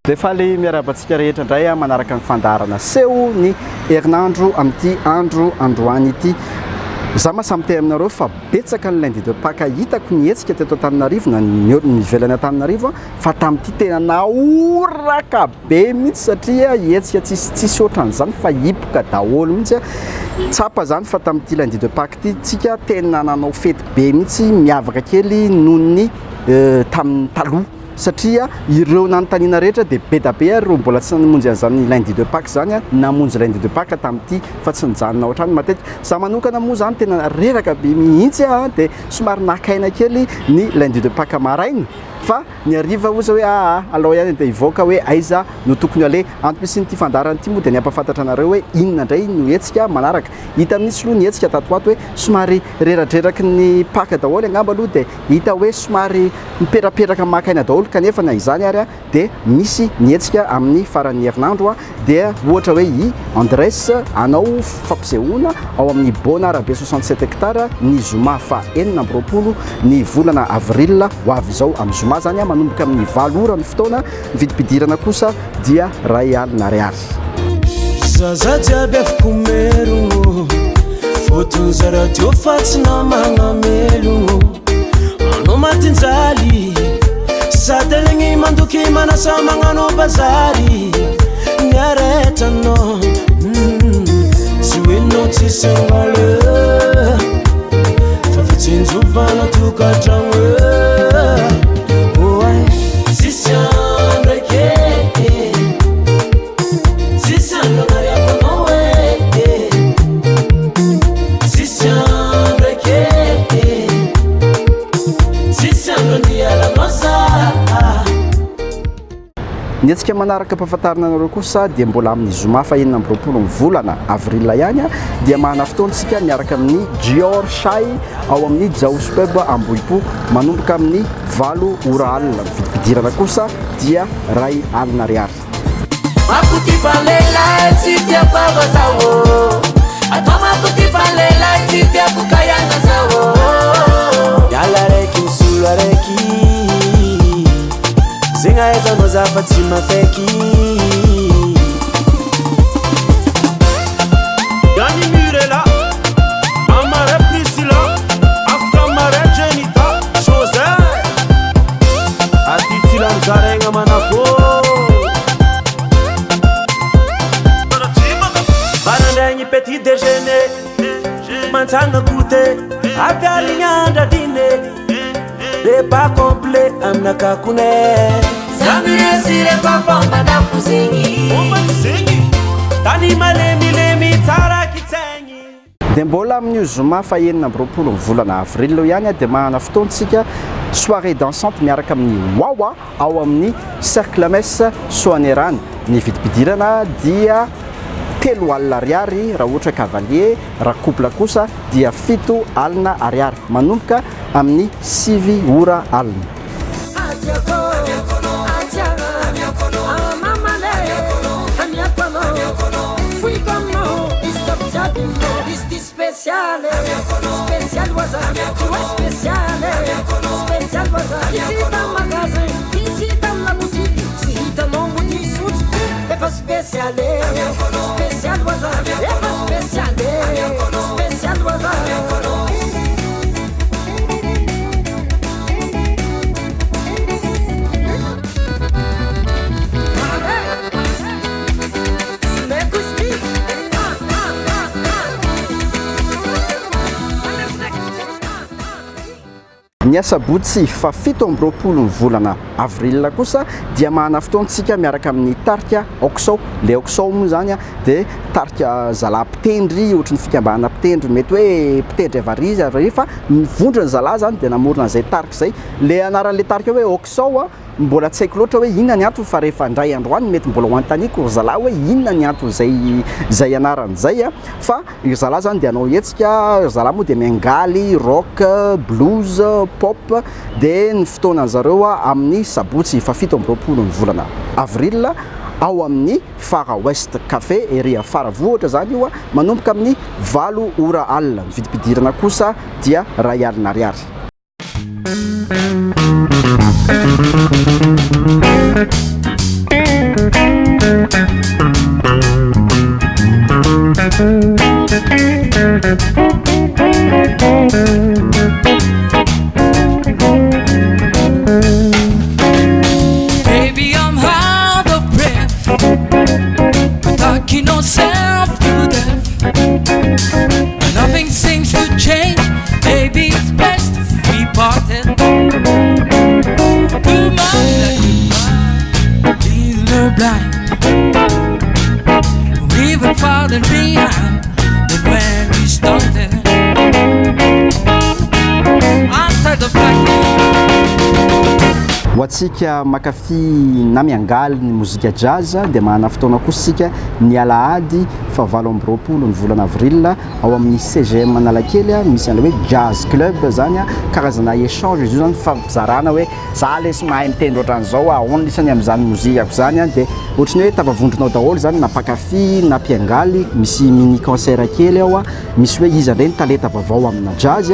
Dia faly miarahaba antsika rehetra indray manaraka ny fandaharana seho ny herinandro amin'ity andro androany ity. Za ma samy te aminareo fa betsaka ny lundi de Pâques hitako ny hetsika teto Antananarivo na ny ivelany Antananarivo fa tamin'ity tena nahoraka be mihitsy satria hetsika tsisy tsisy ohatran'izany fa hipoka daholo mihitsy. Tsapa zany fa tamin'ity lundi de Pâques ity tsika tena nanao fety be mihitsy miavaka kely noho ny tamin'ny taloha. Satria ireo nanontaniana rehetra dia be da be ary ireo mbola tsy namonjy an'izany lundi de Pâques izany namonjy lundi de Pâques tamin'ity fa tsy nijanona ao an-trano matetika. Za manokana moa izany tena reraka be mihitsy aho dia somary naka aina kely ny lundi de Pâques maraina fa ny hariva osa hoe aa alao ihany dia hivoaka hoe aiza no tokony aleha. Antom-pisian'ity fandaharana ity moa dia ny hampahafantatra anareo hoe inona indray no hetsika manaraka. Hita mihitsy aloha ny hetsika tato ho ato hoe somary reradreraky ny Pâques daholo angamba aloha dia hita hoe somary Miperaperaka maka aina daholo kanefa na izany ary dia misy ny hetsika amin'ny faran'ny herinandro dia ohatra hoe i Andrés hanao fampisehoana ao amin'ny Bona Arabe 67 hectares ny zoma faha 26 ny volana avril ho avy izao amin'ny zoma izany manomboka amin'ny valo ora ny fotoana, ny vidim-pidirana kosa dia 1000 ariary. Zaza jiaby afaka omerogno Fôtony za radio fa tsy namagna melogno Anao matinjaly Sady aligny mandoky manasa magnano bazary Niaretanao mm, Tsy hoe nao tsisy valeur Fa fitsinjovana tokantragno Oh ay Tsisy andro eke Tsisy andro anariako anao e Tsisy andro eke Tsisy andro andialanao za. Ny hetsika manaraka ampahafantarina anareo kosa dia mbola amin'ny zoma faha 26 ny volana avril ihany dia manana fotoana isika miaraka amin'ny Dior Shay ao amin'ny Jaosy Pub Ambohipo manomboka amin'ny valo ora alina. Ny vidim-pidirana kosa dia 1000 ariary. Makotipa lehilahy tsy tiako ava zaho Atao makotipa lehilahy tsy tiako kaiana zaho Miala araiky misolo araiky Zegny ahaizanao za fa tsy mafaiky Dany Mirela, Amare Priscilla, Afka Mare Jenita, José Aty tsy lany zaraigna manafô Marandraigny petit déjeuner Mantsagna goûter Avy aligny andra dîner Repas complet aminakahy kone Za miresy refa fombanà fo zegny Tany malemilemy tsara kitsaigny Dia mbola amin'io zoma faha 26 ny volana avril io ihany dia manana fotoana isika soirée dansante miaraka amin'ny Wawa ao amin'ny Cercle Mess Soanierana. Ny vidim-pidirana dia 30 ariary raha ohatra cavalier, raha couple kosa dia 70 ariary manomboka amin'ny sivy ora alina. Ny asabotsy faha 27 ny volana avril kosa dia manana fotoana isika miaraka amin'ny tarika Oxao. Ilay Oxao moa izany dia tarika zalahy mpitendry ohatry ny fikambanana mpitendry mety hoe mpitendry avy ary avy ary fa ny vondrona zalahy izany dia namorona an'izay tarika izay. Ilay anaran'ilay tarika hoe Oxao mbola tsy haiko loatra hoe inona ny antony fa rehefa indray andro any mety mbola ho anontaniako ry zalahy hoe inona ny anton'izay izay anarana izay fa ry zalahy izany dia hanao hetsika, ry zalahy moa dia miangaly rock, blues, pop dia ny fotoanan'ny zareo amin'ny sabotsy faha 27 ny volana avril ao amin'ny Fara West Café ery Faravohitra izany io manomboka amin'ny valo ora alina, ny vidim-pidirana kosa dia 1000 ariary. antsika mankafy na miangaly ny mozika jazz dia manana fotoana kosa isika ny alahady faha 28 ny volana avril ao amin'ny CGM Analakely misy an'ilay hoe jazz club zany karazana échange izy io zany fampizarana hoe za lesy mahay mitendry ohatran'izao ahoana isany amin'izany mozikako zany dia ohatran'ny hoe tafavondrona ao daholo zany na mpankafy na mpiangaly misy mini concert kely ao misy hoe iza indray ny talenta vaovao amina jazz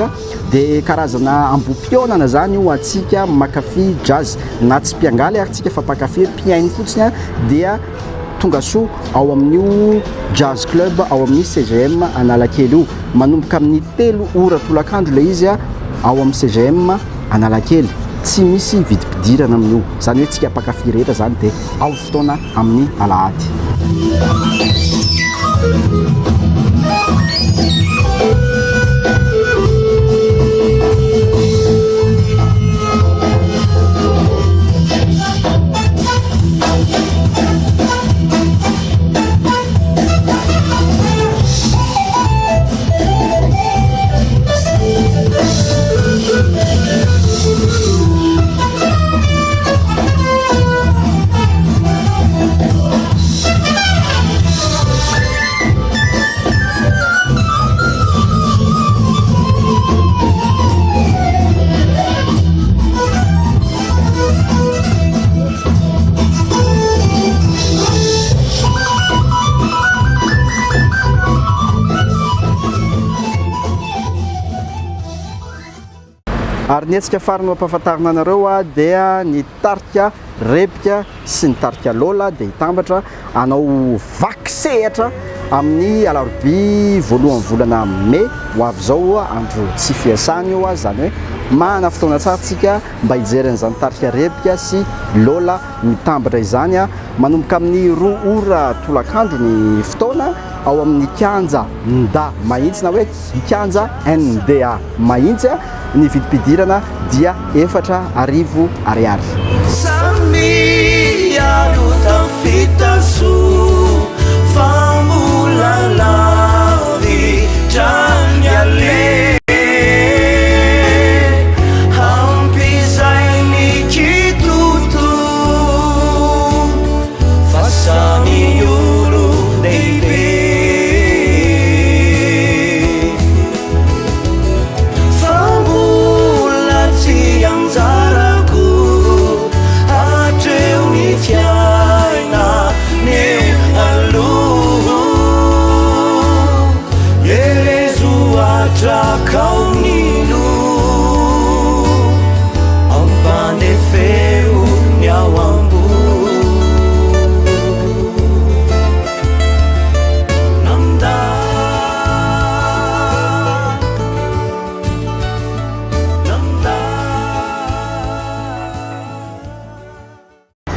dia karazana ambohi-pihaonana zany io antsika mankafy jazz na tsy mpiangaly ary tsika fa mpankafy mpihaino fotsiny dia tonga soa ao amin'io jazz club ao amin'ny CGM Analakely io. Manomboka amin'ny 3 ora tolakandro ilay izy ao amin'ny CGM Analakely. Tsy misy vidim-pidirana amin'io. Izany hoe tsika mpankafy rehetra izany dia ao fotoana amin'ny alahady. Ary ny hetsika farany ho ampahafantarina anareo dia ny tarika Rebika sy ny tarika Lola dia hitambatra hanao vaky sehatra amin'ny alarobia voalohan'ny volana mey ho avy izao, andro tsy fiasana io, izany hoe manana fotoana tsara tsika mba hijery an'izany tarika Rebika sy Lola mitambatra izany. Manomboka amin'ny 2 ora tolakandro ny fotoana ao amin'ny kianja Nda Mahitsy na hoe kianja NDA Mahitsy. Ny vidim-pidirana dia 4000 ariary. Samy aro tafita soa fa mbola lavitra ny aleha. Ampy izay ny kitoto fa samy olon-dehibe. Fa mbola tsy anjarako hatreo ny fiainana eo aloha. Herezo hatrakao ny loha, ampanefeo ny ao am-po. Nandà.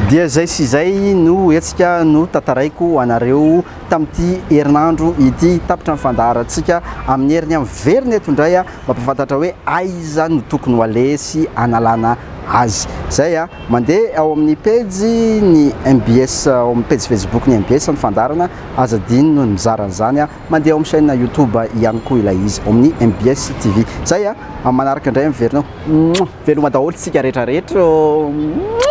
Dia izay sy izay no hetsika no tantaraiko ho anareo tamin'ity herinandro ity. Tapitra ny fandaharantsika amin'ny heriny amin'ny verina eto indray mampahafantatra hoe aiza no tokony ho aleha sy hanalana azy. Izay a, mandeha ao amin'ny pejy ny mbs, ao amin'ny pejy Facebook ny mbs ny fandaharana, aza adino ny mizara an'izany. Mandeha ao amin'ny chaîne YouTube ihany koa ilay izy, ao amin'ny mbs TV. Zay a, amin'ny manaraka indray miverina eo. Mouah! Veloma daholo tsika rehetra rehetra ô! Mouah!